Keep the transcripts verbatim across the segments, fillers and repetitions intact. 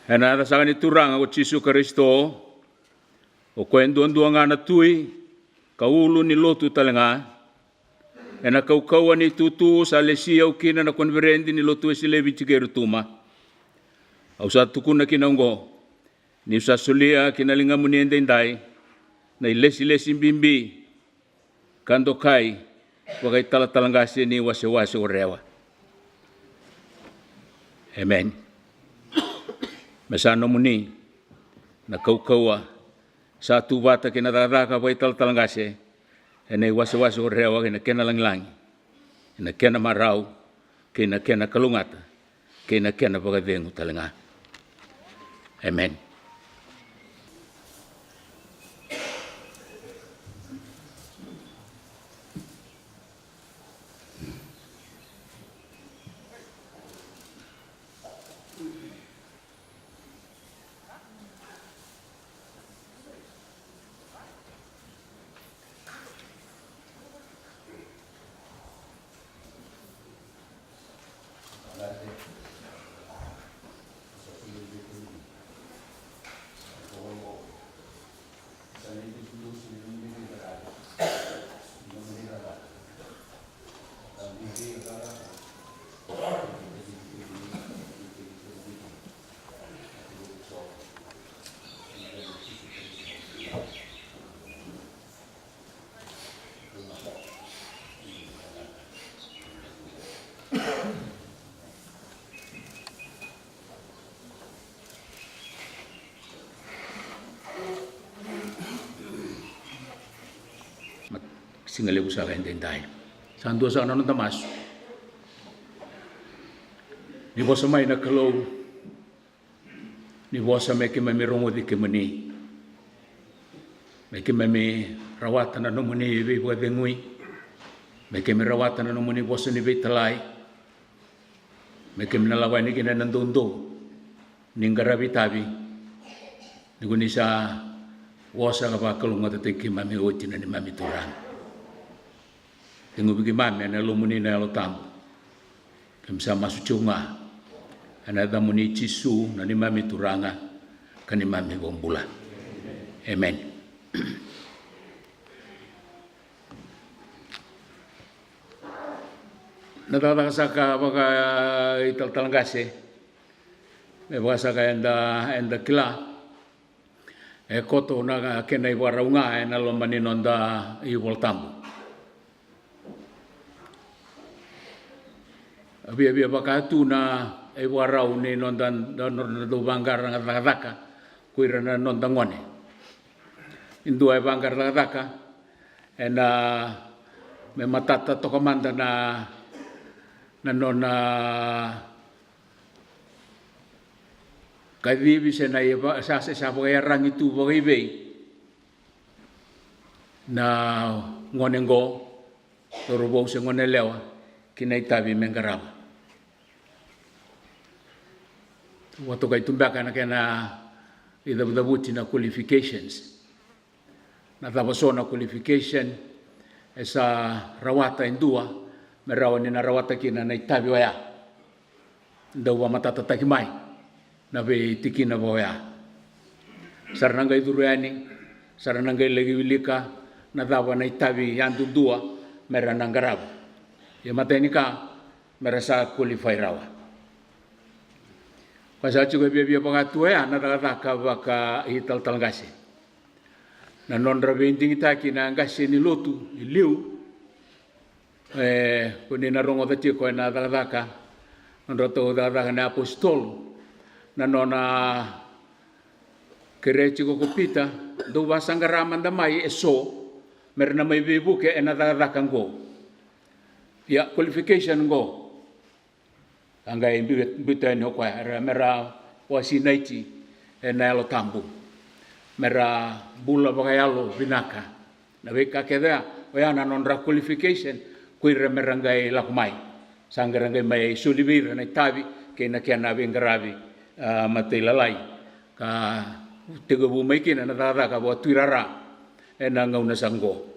Ena yaca saka ni Turaga ko Jisu Karisito, o koya e duadua ga na tui ka ulu ni lotu tale ga, ena kaukauwa ni tutu sa lesi au kina na koniferedi ni Lotu Wesele e Viti kei Rotuma, au sa tukuna kina oqo, niu sa solia ki na ligamuni edaidai na ilesilesi bibi ka dokai vakaitalatala qase ni wasewase o Rewa. Emeni. Me sa nomuni na kaukauwa sa tu vata kei na cakacaka vakaitalatala qase ena iwasewase o Rewa, kei na kena lagilagi, ena kena marau, kei na kena kalougata, kei na kena vakacegu tale ga. Emeni. Siga levu saka edaidai. Sa dua saka na noda masu. Ni vosa mai na Kalou, ni vosa me keimami rogoci kemuni, me keimami rawata na nomuni veivakacegui, me keimami rawata na nomuni vosa ni veitalai, me keimami na lako yani kina ena doudou ni qaravi itavi, ni ko ni sa vosa ka vakalougatataki keimami oti na neimami Turaga. Tekivu vei keimami ena Yalomuni na Yalo Tabu. Keimami sa masu tiko ga ena yacamuni Jisu na neimami Turaga ka neimami iVakabula. Emeni. Na cakacaka saka vakaitalatala qase, me vaka saka eda, eda kila, e koto na kena ivakarau ga ena loma ni noda iVola Tabu. A viavia vaka tu na ivakarau ni noda, noda dau vaqara cakacaka ko ira na noda gone. E dua e vaqara cakacaka, ena me matata toka mada na, na nona kacivi se na iva-, sa, sa, sa vakaiyaragi tu vakaivei na gone qo, cauravou se gone yalewa, ki na itavi me qarava. Vakatokai tu beka na kena icavucavuti na qualifications. Na cava so na qualification e sa rawata e dua me rawa ni na rawata kina na itavi oya? Dau vakamatatataki mai na veitikina vaka oya. Sa ra na qai curu yani, sa ra na qai laki wilika na cava na itavi yadudua me ra na qarava. Ia matai ni ka, me ra sa qualify rawa. Ka sa tiko e viavia vaka tu oya na cakacaka vakaitalatala qase. Na nodra veidigitaki na qase ni lotu i liu. E, ko ni na rogoca tiko ena cakacaka, nodratou cakacaka na apositolo, na nona kerea tiko ko Pita, dou vakasaqara mada mai eso me ra na mai veivuke ena cakacaka qo. Ia, qualification qo. Ka qai biu-, biuta yani o koya, era, me ra vakasinaiti ena Yalo Tabu, me ra bula vakayalo vinaka. Na veika kece oya, oya na nodra qualification ko ira me ra qai lako mai. Sa qai ra qai mai soli vei ira na itavi kei na kena veiqaravi, a, matailalai. Ka tekivu mai kina na cakacaka vakatuirara ena gauna sa qo.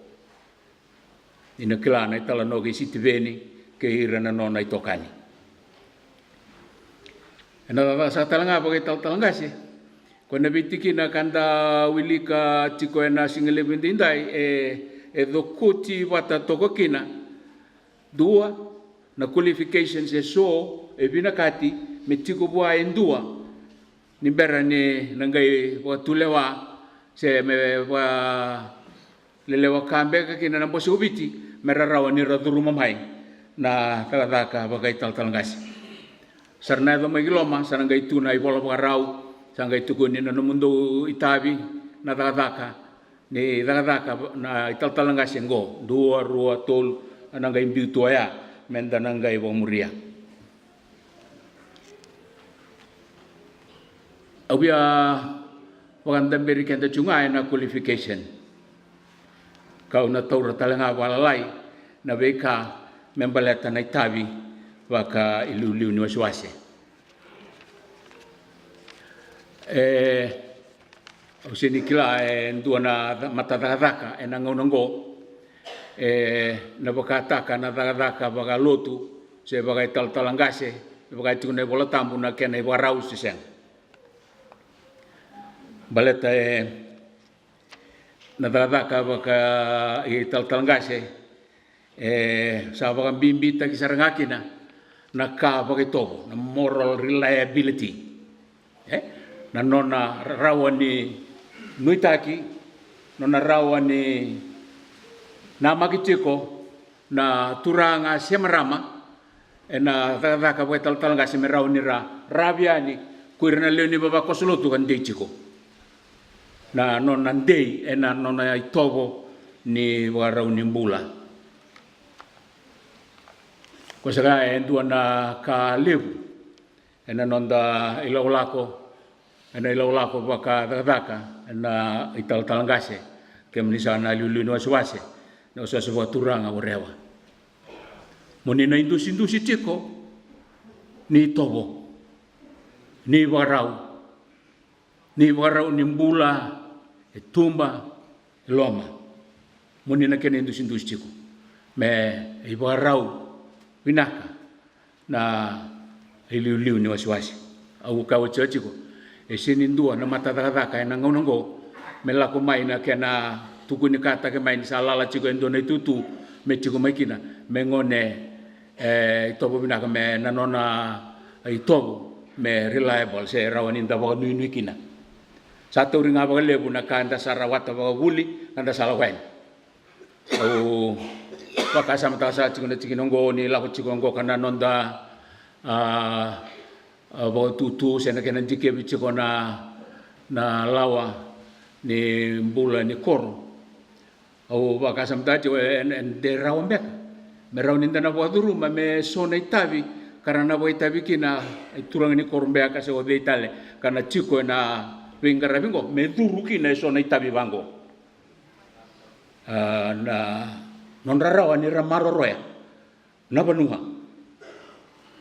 Ni na kila na italanoa kei Sitiveni kei ira na nona itokani. Ena cakacaka saka tale ga vakaitalatala qase, ko na veitikina ka da wilika tiko ena siga levu edaidai, e, e cokoti vata toka kina. Dua, na qualifications e so e vinakati me tiko vua e dua ni bera ni na qai vakatulewa se me vakalelewa ka beka kina na bose o Viti me ra rawa ni ra curuma mai na cakacaka vakaitalatala qase. Sa ra na yaco mai ki loma, sa na qai tu na ivola vakarau, sa qai tukuni na nomudou itavi na cakacaka ni cakacaka na italatala qase qo, dua, rua, tolu, na qai biu tu oya me da na qai vakamuria. Au via vakadaberi keda tu ga ena qualification, kau na taura tale ga vakalalai na veika me baleta na itavi vakailiuliu ni wasewase. E, au sega ni kila e dua na ca-, mata cakacaka ena gauna qo e na vakataka na cakacaka vakalotu se vakaitalatala qase, vaka e tiko na iVola Tabu, na kena ivakarau se sega. Baleta e na cakacaka vakaitalatala qase, e sa vakabibitaki sara ga kina na ka vakaitovo, na moral reliability. E, na nona rawa ni nuitaki, nona rawa ni namaki tiko na turaga se marama ena cakacaka vakaitalatala qase me rawa ni ra ravi yani ko ira na lewe ni vavakoso lotu ka dei tiko. Na nona dei ena nona itovo ni vakarau ni bula. Ko saka e dua na ka levu ena noda ilakolako, ena ilakolako vakacakacaka ena italatala qase, kemuni sa na iliuliu ni wasewase, na wasewase vakaturaga, whatever. Mo ni na idusidusi tiko ni itovo, ni vakarau, ni vakarau ni bula e tuba, e loma. Mo ni na kena idusidusi tiko me ivakarau vinaka na iliuliu ni wasewase. Au kaya oti tiko, e sega ni dua na mata cakacaka ena gauna oqo me lako mai na kena tukunikataki mai ni sa lala tiko e dua na itutu me tiko mai kina me gone, e, itovo vinaka, me na nona itovo me reliable se rawa ni da vakanuinui kina. Sa tauri ga vakalevu na ka da sa rawata vakavuli ka da sa lako yani. Au vakasamataka sara tiko na tikina oqo ni lako tiko oqo ka na noda, a, a, vakatutu se na kena dikevi tiko na, na lawa ni bula ni koro. Au vakasamataka tiko e, e, e de rawa beka me rawa ni da na vakacuruma me so na itavi ka ra na vakaitavi kina e turaga ni koro beka se o cei tale ka na tiko ena veiqaravi oqo me curu kina e so na itavi vaqo. A, na nodra rawa ni ra maroroya na vanua,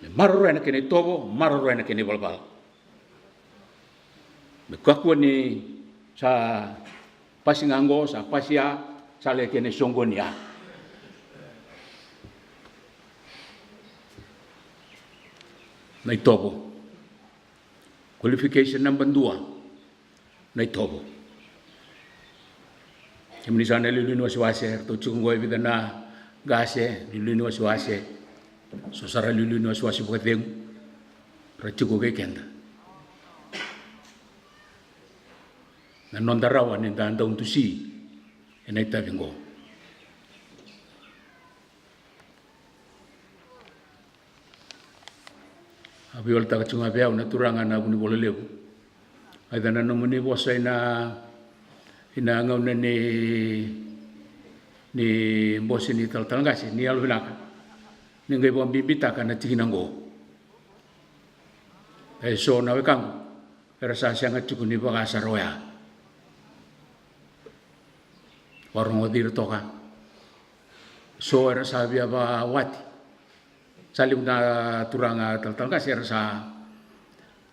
me maroroya na kena itovo, maroroya na kena ivalavala. Me kakua ni sa pasi ga qo, sa pasi ya, sa lai kena isoqoni ya. Na itovo. Qualification naba dua, na itovo. Kemuni sa na iliuliu ni wasewase, ratou tiko qo e vica na qase, iliuliu ni wasewase. So sara iliuliu ni wasewase vakacegu ra tiko vei keda. Na noda rawa ni da dau dusi ena itavi qo. A veiwaletaka tiko ga vei au na turaga na Vunivola Levu. Aica na nomuni vosa ina, ina gauna ni, ni bose ni talatala qase, ni yalovinaka ni qai vakabibitaka na tikina oqo. E so na wekaqu era sa sega tiko ni vakasara oya. Vakarogoci ira toka. So era sa via vakawati. Sa levu na turaga talatala qase era sa,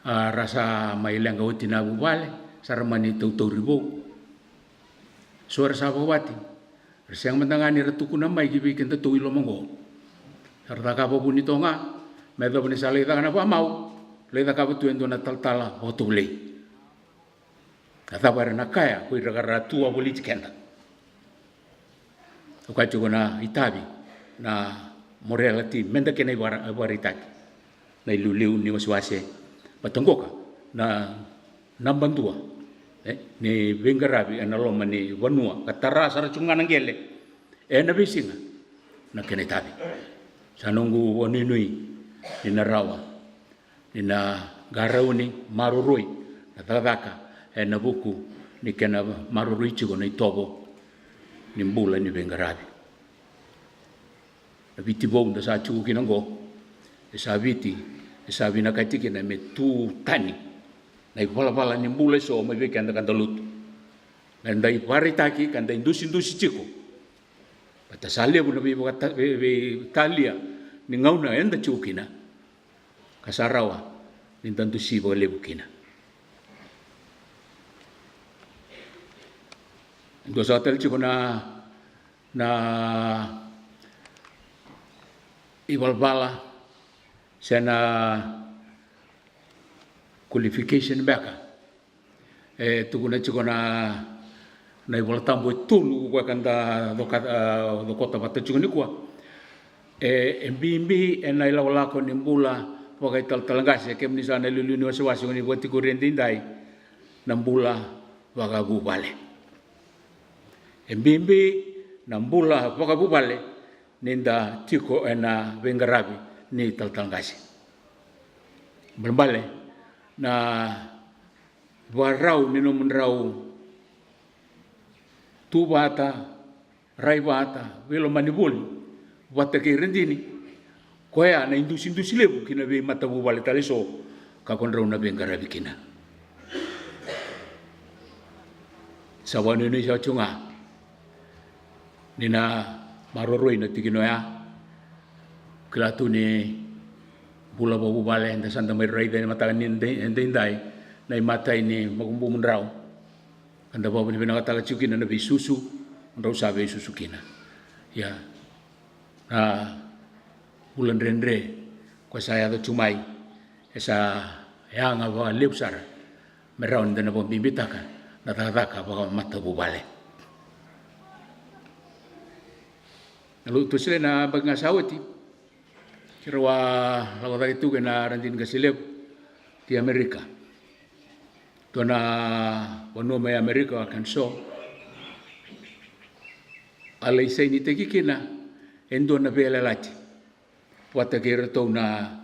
a, ra sa mai leqa oti na vuvale, sa ra mani tautauri vou. So era sa vakawati. Ra sega mada ga ni ra tukuna mai ki vei kedatou i loma oqo. Sa ra cakava vuni toka ga me yacova ni sa lai caka na vakamau. lai cakava tu e dua na talatala vakatovolei. Na cava era na kaya ko ira ka ra tu wavoliti keda? Au kaya tiko na itavi, na morality, meda kena ivara-, ivaraitaki na iliuliu ni wasewase. Vata qoka na naba dua, e, ni veiqaravi ena loma ni vanua ka tara sara tu ga na qele ena veisiga, na kena itavi. Sa noqu vakanuinui ni na rawa ni na qarauni, maroroi na cakacaka ena vuku ni kena maroroi tiko na itovo ni bula ni veiqaravi. Na Viti vou da sa tiko kina oqo, e sa Viti e sa vinakati kina me tu tani na ivalavala ni bula eso mai vei keda ka da lotu. Me da ivaraitaki ka da idusidusi tiko. Vata sa levu na veivakata-, vei-, veitalia ni gauna eda tiko kina, ka sa rawa ni da dusi vakalevu kina. Dua sa tale tiko na, na ivalavala se na qualification beka e tukuna tiko na, na iVolatabu e tolu koya ka da coka-, a, cokota vata tiko nikua. E, e bibi ena ilakolako ni bula vakaitalatala qase, kemuni sa na iliuliu ni wasewase, o ni vakatikori edaidai, na bula vakavuvale. E bibi na bula vakavuvale ni da tiko ena veiqaravi ni talatala qase. Balebale na vakarau ni nomudrau tu vata, rai vata, veilomani voli vata kei Radini, koya na idusidusi levu ki na veimatavuvale tale eso ka ko drau na veiqaravi kina. Sa vakanuinui sa tiko ga ni na maroroi na tikina oya. Kila tu ni bula vakavuvale eda sa da mai raica ena mataka ni dai-, edaidai, na imatai ni makubumudrau ka da vakavinavinakataka tiko kina na veisusu drau sa veisusu kina. Ia, na vula dredre ko sa yaco tu mai, e sa yaga vakalevu sara me rawa ni da na vakabibitaka na cakacaka vakamatavuvale. Na Lotu Wesele na yabaki ga sa oti, keirau a lako cake tu kei na Radini Qase Levu ki Amerika. Dua na vanua mai Amerika, Arkansas, a lai sainitaki kina e dua na veiyalayalati vata kei iratou na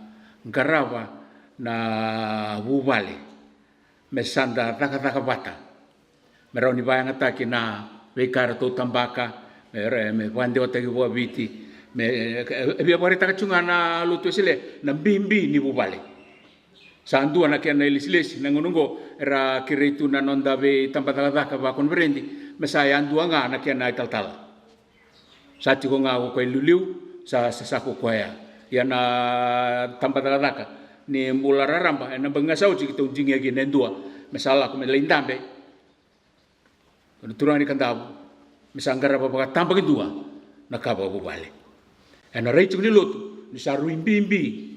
qarava na vuvale me sa da cakacaka vata, me rawa ni vakayagataki na veika eratou tabaka, me ra-, me vakadewataki vakaviti, me, e, e via vakaraitaka tu ga na Lotu Wesele na bibi ni vuvale. Sa dua na kena ilesilesi na gauna oqo, era kerei tu na noda veitabacakacaka vakoniferedi me sa yadua ga na kena italatala. Sa tiko ga ko koya e liuliu, sa, sa, sa ko koya. Ia na tabacakacaka ni bula raraba ena yabaki ga sa oti keitou digia kina e dua me sa lako me lai dabe. Ko na turaga ni Kadavu, me sa qarava vakatabakidua na ka vakavuvale. Ena rai tiko ni lotu ni sa rui bibi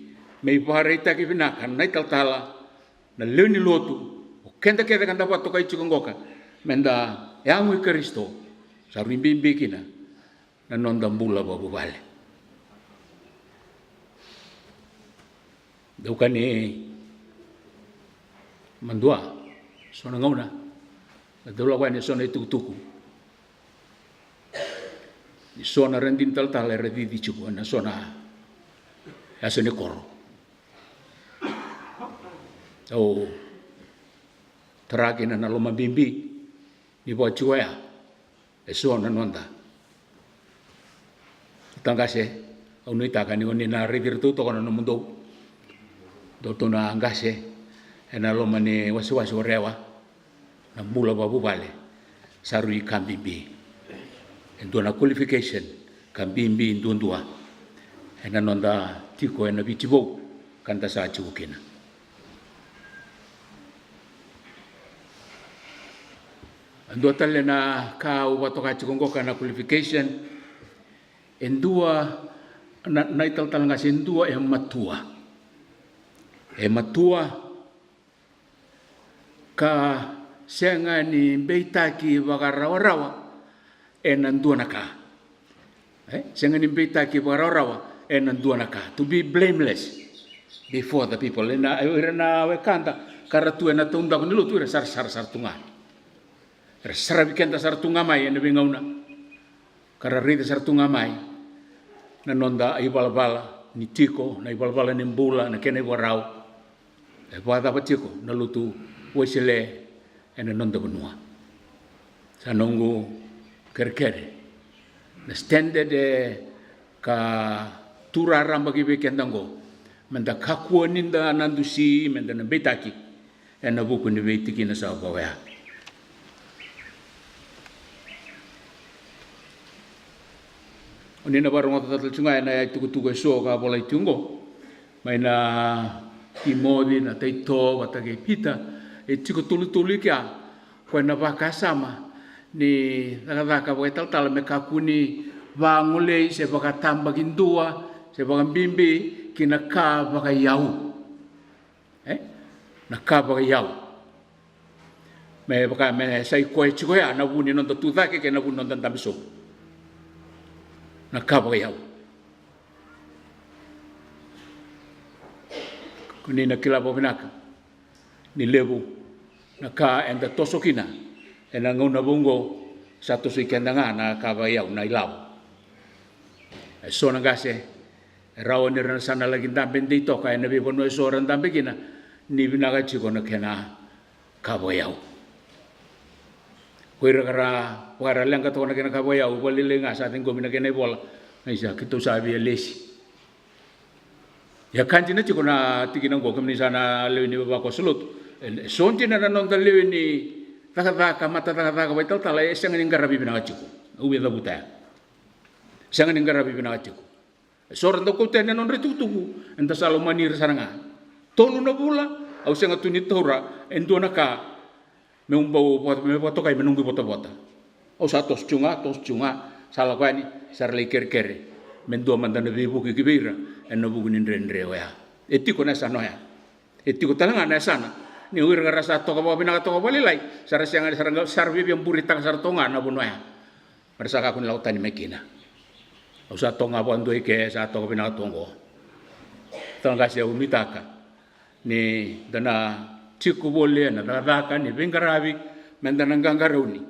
me ivakaraitaki vinaka na italatala, na lewe ni lotu, o keda kece ka da vakatokai tiko qoka me da yago i Karisito, sa rui bibi kina na noda bula vakavuvale. Dau kani madua so na gauna, na dau lako yani e so na itukutuku ni so na radini talatala era cici tiko ena so na yasa ni koro. Au tara kina na loma bibi ni vakatiko oya e so na noda talatala qase. Au nuitaka ni oni na raici iratou toka na nomudou, dou tou na qase ena loma ni wasewase o Rewa. Na bula vakavuvale sa rui ka bibi. E dua na qualification ka bibi duadua ena noda tiko ena Viti vou ka da sa tiko kina. E dua tale na ka au vakatoka tiko qoka na qualification. E dua na, na italatala qase, e dua e matua. E matua ka sega ni beitaki vakarawarawa ena dua na ka. E sega ni beitaki vakarawarawa ena dua na ka. To be blameless before the people. Ena, ira na wekada ka ra tu ena taudaku ni lotu, ira sarasara sara tu ga. Era saravi keda sara tu ga mai ena veigauna. Ka ra raica sara tu ga mai na noda ivalavala ni tiko, na ivalavala ni bula, na kena ivakarau. E vakacava tiko na lotu Wesele ena noda vanua? Sa noqu kerekere na standard e ka tu raraba ki vei keda oqo, meda kakua ni da na dusi, meda na beitaki ena vuku ni veitikina sa vaka oya. O ni na vakarogoca tale tu ga ena itukutuku eso ka volai tu oqo mai na Timoci, na Taito vata kei Pita. E tiko tolutolu i kea koya na vakasama ni cakacaka vakaitalatala me kakua ni vagolei se vakatabakidua se vakabibi ki na ka vakaiyau. E? Na ka vakaiyau. Me vaka me sa i koya tiko ya na vu ni noda tucake kei na vu ni noda dabe sobu. Na ka vakaiyau. Ko ni na kila vakavinaka ni levu na ka eda toso kina ena gauna vou oqo, sa toso i keda ga na ka vakaiyau, na ilavo. E so na qase e rawa ni ra sa na laki dabe dei toka ena veivanua eso ra dabe kina, ni vinaka tiko na kena ka vakaiyau. Ko ira ka ra vakaleqa toka na kena ka vakaiyau, vakalailai ga sa ciqomi na kena ivola, na isa keitou sa via lesi. Ia ka dina tiko na tikina oqo, kemuni sa na lewe ni vavakoso lotu. E so dina na noda lewe ni cakacaka, mata cakacaka vakaitalatala, e sega ni qaravi vinaka tiko. Au via cavuta ya. Sega ni qaravi vinaka tiko. E so ra dau kauta yani na nodra itukutuku, eda sa lomani ira sara ga. Tolu na vula au sega tu ni taura e dua na ka meu bau vaka, me vakatokai me noqu ivotavota. Au sa toso tu ga, toso tu ga, sa lako yani, sa ra lai kerekere me dua mada na veivuke ki vei ira ena vuku ni dredre oya. E tiko na yasana oya. E tiko tale ga na yasana ni o ira ka ra sa toka vakavinaka, toka vakalailai, sa ra sega, sa ra, sa ra via buritaka sara toka ga na vanua oya. Me ra sa kakua ni lako tani mai kina. Au sa toka ga vakadua i ke, sa toka vinaka tu oqo. Tale ga se au nuitaka ni da na tiko voli ena cakacaka ni veiqaravi, me da na qaqarauni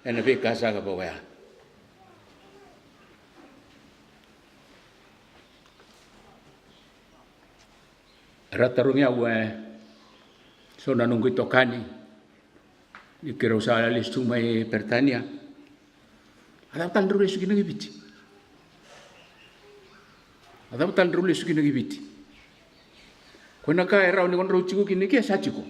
ena veika sa ka vaka oya. Era tarogi au e so na noqu itokani, ni keirau sa lesu tu mai Peritania, a cava tale drau lesu kina ki Viti? A cava tale drau lesu kina ki Viti? Ko na ka e rawa ni ko drau tiko kina i ke sa tiko.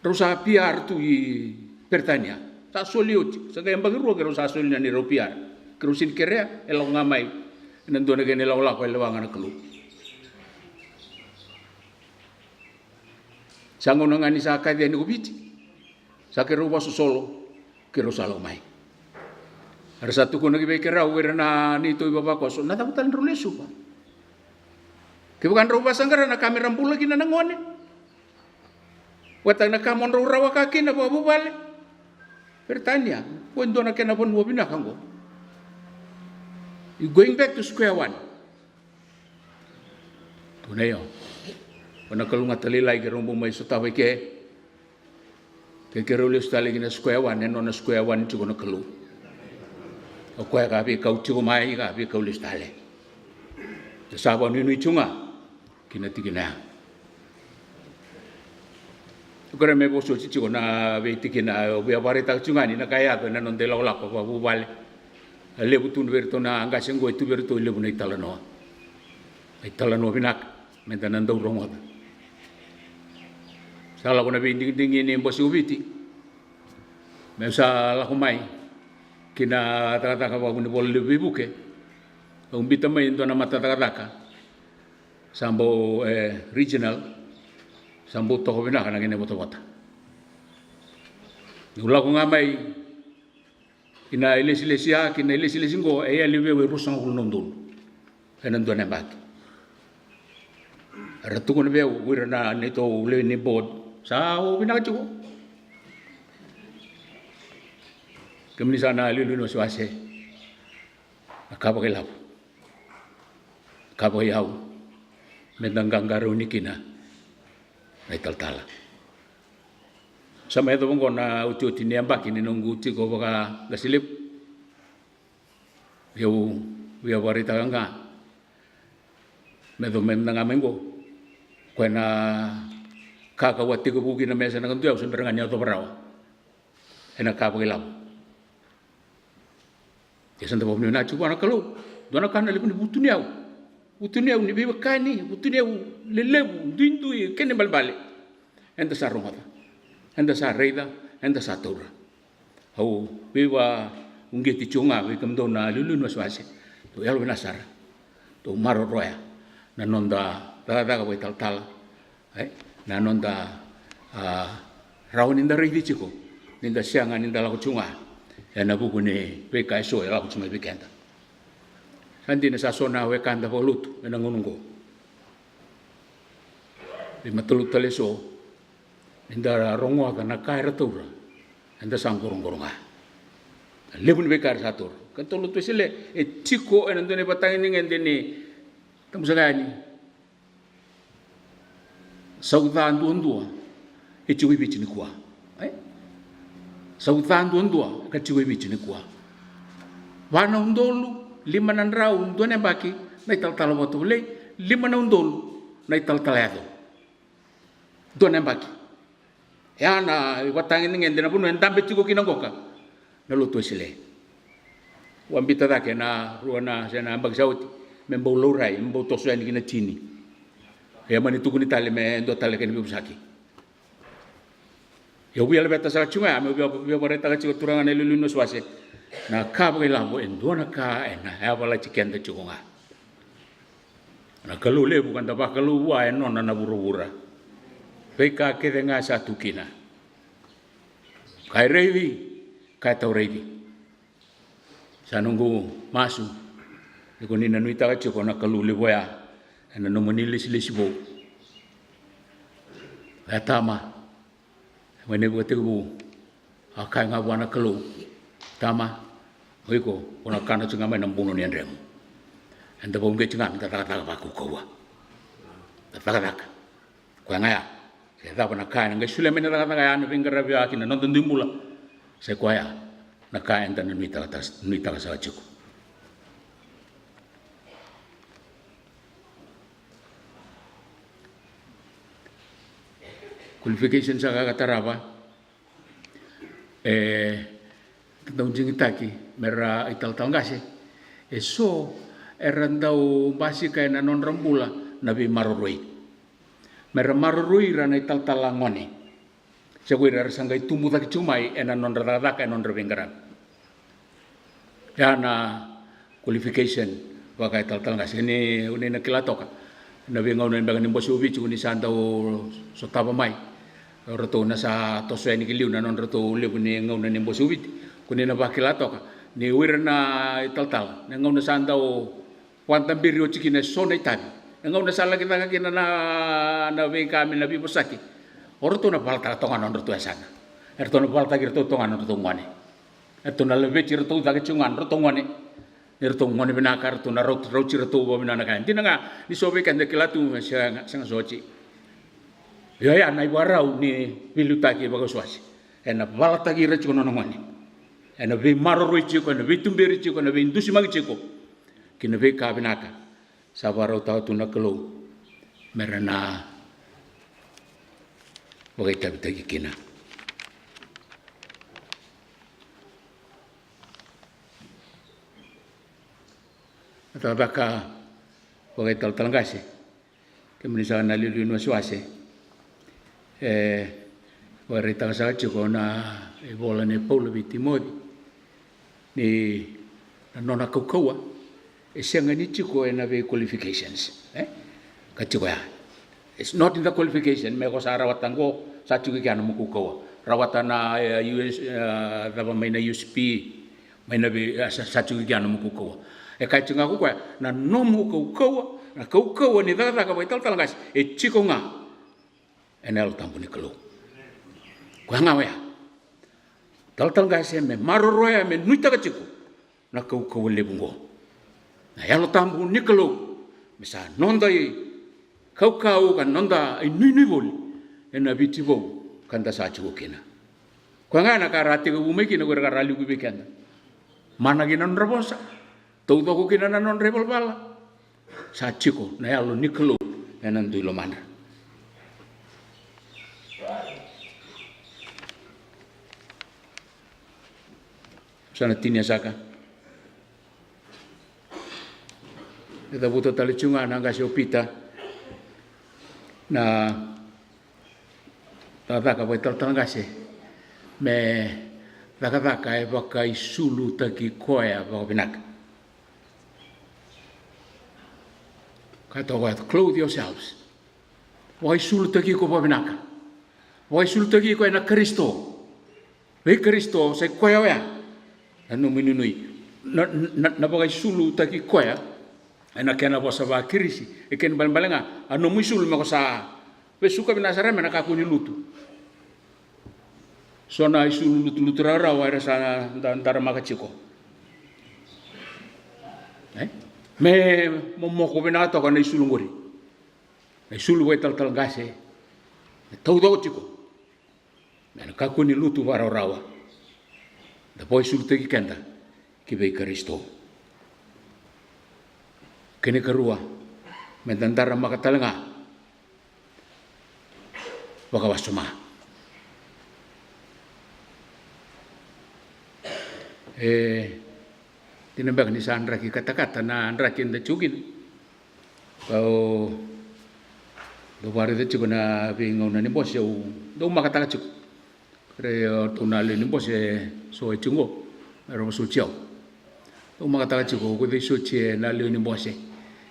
Drau sa P R tu i Peritania. Sa soli oti, sa qai yabaki rua keirau sa soli na neirau P R. Keirau sega ni kerea, e lako ga mai ena dua na kena ilakolako e lewa ga na Kalou. Sa gauna ga ni sa kaci yani ko Viti, sa keirau vasosolo, keirau sa lako mai. Era sa tukuna ki vei keirau ira na neitou ivavakoso, na cava tale drau lesuva? Kevaka drau vasaqara na ka me ra bula kina na gone, vata na ka mo drau rawaka kina vakavuvale. Peritania, ko e dua na kena vanua vinaka oqo. You going back to square one. Tukuna io. Ko na kalougata lailai keirau bau mai sotava i ke. Ke keirau lesu tale ki na square one, e nona square one tiko na Kalou. O koya ka veikau tiko mai, ka veikau lesu tale. Sa vakanuinui tiko ga ki na tikina ya. Au kerea me vosoti tiko na veitikina au via vakaraitaka tiko ga ni na ka e yaco ena noda ilakolako vakavuvale. E levu tu vei iratou na qase oqo, e tu vei iratou e levu na italanoa. Na italanoa vinaka me da na dau rogoca. Sa lako na veidigidigi ni Bose o Viti, meu sa lako mai ki na cakacaka vakavunivola levu veivuke. Au biuta mai e dua na mata cakacaka sa bau, e, regional, sa bau toka vinaka na kena ivotavota. Niu lako ga mai ki na ilesilesi ya, ki na ilesilesi oqo, e yali vei au e ruasagavulu na udolu ena dua na yabaki. Era tukuna vei au o ira na neitou lewe ni board, sa o vinaka tiko. Kemuni saka na liuliu ni wasewase, na ka vakailavo, ka vakaiyau, meda qaqarauni kina na italatala. Sa mai yacova oqo na otioti ni yabaki ni noqu tiko vakaqase levu. Au via vakaraitaka ga me yacova meda ga mai oqo. Koya na ka kau a tekivu kina me yasana ka dua, au se bera ga ni yacova rawa ena ka vakailavo. Ia sa da vakavinavinaka tiko vua na Kalou. Dua na ka na levu ni vutuni au, vutuni au ni veiwekani, vutuni au lelevu, duidui, kena ibalebale. Eda sa rogoca, eda sa raica, eda sa taura. Au veivakauqeti tiko ga vei kemudou na liuliu ni wasewase. Dou yalovinaka sara, dou maroroya na noda cakacaka vakaitalatala. E, na noda, a, rawa ni da raici tiko ni da sega ni da lako tiko ga ena vuku ni veika eso e lako tiko mai vei keda. Sa dina sa so na wekada vakalotu ena gauna oqo. Veimatalotu tale eso, ni da rogoca na ka era taura, eda sa qoroqoro ga. Na levu ni veika era sa taura. Keitou lotu Wesele e tiko ena dua na ivakatagedegede ni tamusuka yani. Sau ca duadua e tiko i Viti nikua. E? Sau ca duadua ka tiko i Viti nikua. Va na udolu lima na drau dua na yabaki na italatala vakatovolei, lima na udolu na italatala yaco dua na yabaki. Ya na ivakatagedegede na vanua e dabe tiko kina qoka na lotu Wesele. Au a biuta cake na rua na, se na yabaki sa oti, me bau laurai, me bau toso yani ki na tini. Ia mani tukuni tale me dua tale kena veivosaki. Ia au via laveta saka tiko ga ya, meu via, via vakaraitaka tiko, turaga na iliuliu ni wasewase, na ka vakailavo e dua na ka ena yavalati keda tiko ga. Na Kalou levu ka da vakalou vua e nona na vuravura. Veika kece ga sa tu kina, ka e raici, ka e tauraici. Sa noqu masu ni ko ni na nuitaka tiko na Kalou levu oya ena nomuni lesilesi vou. Oya tama, mai na ivakatekivu, a kaya ga vua na Kalou, tama, o iko ko na kana tiko ga mai na buno ni yadremu. Eda vakauqeti ga meda cakacaka vakaukauwa. Da cakacaka. Koya ga ya. Se cava na ka ena qai solia mai na cakacaka ya, na veiqaravi ya ki na noda dui bula, sa i koya ya na ka eda na nuitaka, nuitaka saka tiko. Qualification saka ka tarava. E dau digitaki me ra italatala qase. E so era dau basika ena nodra bula na veimaroroi. Me ra maroroi ira na italatala gone, se ko ira era sa qai tubu cake tiko mai ena nodra cakacaka, ena nodra veiqaravi. Ya na qualification vaka italatala qase. Ni, ni na kila toka na veigauna beka ni Bose o Viti, ko ni sa dau sotava mai o ratou na sa toso yani ki liu na nodratou levu ni gauna ni Bose o Viti. Ko ni na vakila toka ni o ira na italatala, na gauna sa dau vakadaberi oti kina e so na itavi, na gauna sa laki caka kina na, na veika me na veivosaki, o ratou na valataka toka ga na nodratou yasana. E ratou na valataki iratou toka ga na nodratou gone. E ratou na laveti iratou cake tiko ga na nodratou gone. Ni ratou gone vinaka, ratou na rauti, rauti iratou vakavinaka na ka. Dina ga ni so vei keda e kila tu me sega, sega soti. Io, ya na ivakarau ni veiliutaki vakawasewase. Ena valataki ira tiko na nona gone. Ena veimaroroi tiko, ena veituberi tiko, ena veidusimaki tiko ki na veika vinaka sa vakarautaka tu na Kalou me ra na vakaitavitaki kina. Na cakacaka vakaitalatala qase, kemuni saka na liuliu ni wasewase, e vakaraitaka saka tiko na ivola nei Paula vei Timoci ni na nona kaukauwa e sega ni tiko ena vei qualifications, e? Ka tiko ya. It's not in the qualification, me ko sa rawata qo, sa tiko i kea nomu kaukauwa. Rawata na, e, U S, e, cava mai na U S P, mai na vei, e, sa, sa tiko i kea nomu kaukauwa. E kaya tiko ga ko koya, na nomu kaukauwa, Na kaukauwa ni cakacaka vakaitalatala qase e tiko ga ena Yalo Tabu ni Kalou. Koya ga oya. Talatala qase me maroroya, me nuitaka tiko na kaukauwa levu oqo. Na Yalo Tabu ni Kalou me sa noda ikaukau ka noda inuinui voli ena Viti vou ka da sa tiko kina. Koya ga na ka ra tekivu mai kina ko ira ka ra liuki vei keda. Mana kina na nodra vosa, taucoko kina na nodra ivalavala. Sa tiko na Yalo ni Kalou ena dui lomadra. Sa na tinia saka. E cavuta tale tiko ga na qase o Pita na cakacaka vakaitalatala qase me cakacaka e vakaisulutaki koya vakavinaka. Ka toka, clothe yourselves. Vakaisulutaki iko vakavinaka. Vakaisulutaki iko ena Karisito. Vei Karisito, sa i koya oya na nomu inuinui. Na, na, na vakaisulutaki koya ena kena vosa vakirisi, e kena ibalebale ga a nomu isulu me ko sa vesuka vinaka sara me na kakua ni lutu. So na isulu lutulutu rawarawa era sa da, daramaka tiko. E? Me momoko vinaka toka na isulu qori. Na isulu vakaitalatala qase e taucoko tiko me na kakua ni lutu vakarawarawa. Da vakaisulutaki keda ki vei Karisito. Kena ikarua, me da daramaka tale ga vakawasoma. E dina beka ni sa draki katakata na draki eda tiko kina. Au dau vakaraica tiko na veigauna ni bose au dau makataka tiko. Kere o ratou na lewe ni bose so e tiko qo, era vosoti au. Dau makataka tiko ko cei soti e na lewe ni bose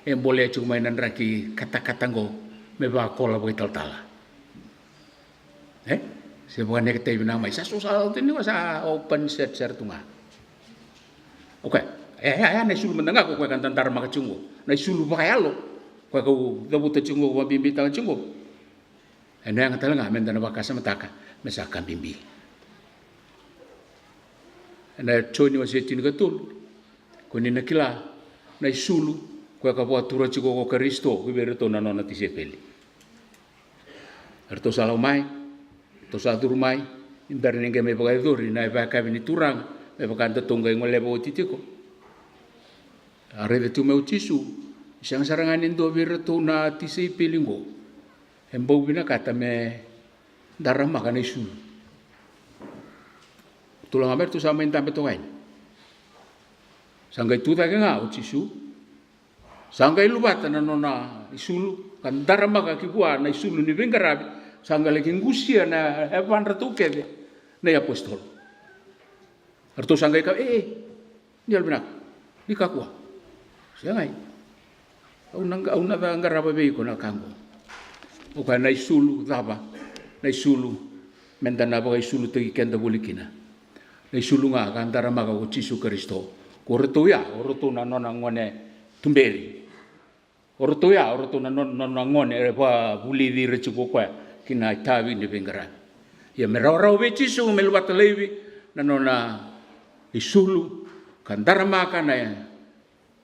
e bolea tiko mai na draki katakata qo me vakola vakaitalatala. E? Se vakaneketai vinaka mai, sa so sa tini ko sa open set sara tu ga. Okay. E, e, e, na isulu mada ga ko koya ka daramaka tiko qo. Na isulu vakayalo koya kau cavuta tiko qo, vakabibitaka tiko qo. E na yaga tale ga me da na vakasamataka me sa ka bibi. E na Joni wase tinikatolu, ko ni na kila na isulu koya ka vakatura tiko ko Karisito ki vei iratou na nona tisaipeli. Eratou sa lako mai, eratou sa curu mai, ni bera ni qai mai vakayacori na ivakayakavi ni Turaga me vaka datou qai goleva oti tiko. A raica tu mai o Jisu, sega sara ga ni dua vei iratou na tisaipeli qo e bau vinakata me daramaka na isulu. Tulaga mai ratou sa mai dabe toka yani. Sa qai tu cake ga o Jisu, sa qai luvata na nona isulu ka daramaka ki vua na isulu ni veiqaravi. Sa qai laki qusia na yavadratou kece na iapositolo. Eratou sa qai kaya, e, e, ni yalovinaka, ni kakua. Segai. Au na, au na qarava vei iko na ka qo. O koya na isulu cava? Na isulu me da na vakaisulutaki keda voli kina. Na isulu ga ka daramaka ko Jisu Karisito. Ko ratou ya, o ratou na nona gone tuberi. O ratou ya, o ratou na nona, nona gone e vakavulici ira tiko ko koya ki na itavi ni veiqaravi. Ia me rawarawa vei Jisu me luvata laivi na nona isulu ka daramaka na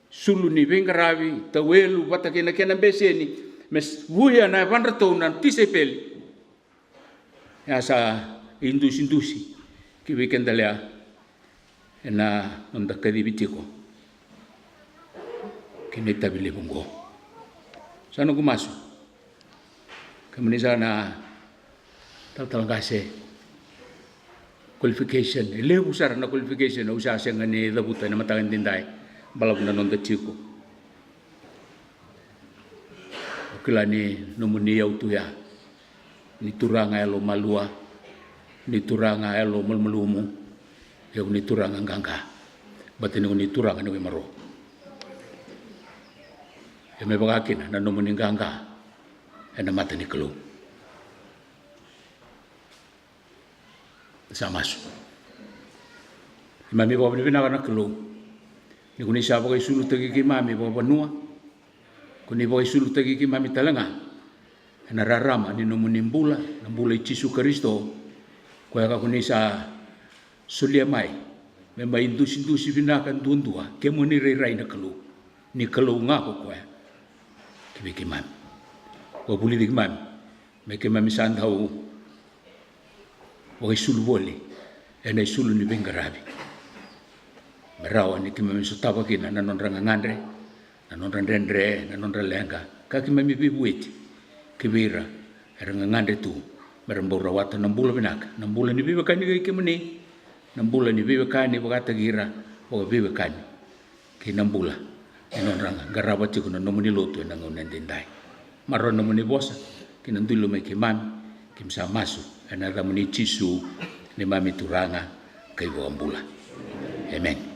isulu ni veiqaravi, tauelu vata kei na kena beseni, me vuya na yavadratou na tisaipeli. E a sa idusidusi ki vei keda lea ena noda kacivi tiko ki na itavi levu oqo. Sa noqu masu, kemuni sa na talatala qase, qualification, e levu sara na qualification au sa sega ni cavuta ena mataka edaidai, balavu na noda tiko. Au kila ni nomuni iyau tu ya. Ni turaga yalo malua, ni turaga yalo malumalumu, ia ni turaga qaqa. Baleta ni turaga ni wai marau. Ia me vaka kina na nomuni qaqa ena mata ni Kalou. Sa masu. Keimami vakavinavinaka na Kalou ni ko ni sa vakaisulutaki keimami vakavanua. Ko ni vakaisulutaki keimami tale ga ena rarama ni nomuni bula, na bula i Jisu Karisito, koya ka ko ni sa solia mai me mai dusidusi vinaka duadua, kemuni rairai na Kalou, ni Kalou ga ko koya ki vei keimami. Vakavulici keimami me keimami sa dau vakaisulu voli ena isulu ni veiqaravi, me rawa ni keimami sotava kina na nodra gagadre, na nodra dredre, na nodra leqa, ka keimami veivueti ki vei ira era gagadre tu, me ra bau rawata na bula vinaka, na bula ni veiwekani kei kemuni, na bula ni veiwekani vakataki ira vakaveiwekani kei na bula ni nodra qarava tiko na nomuni lotu ena gauna edaidai. Maroroi na nomuni vosa ki na dui loma i keimami. Keimami sa masu ena yacamuni Jisu, neimami Turaga kei Vakabula. Emeni.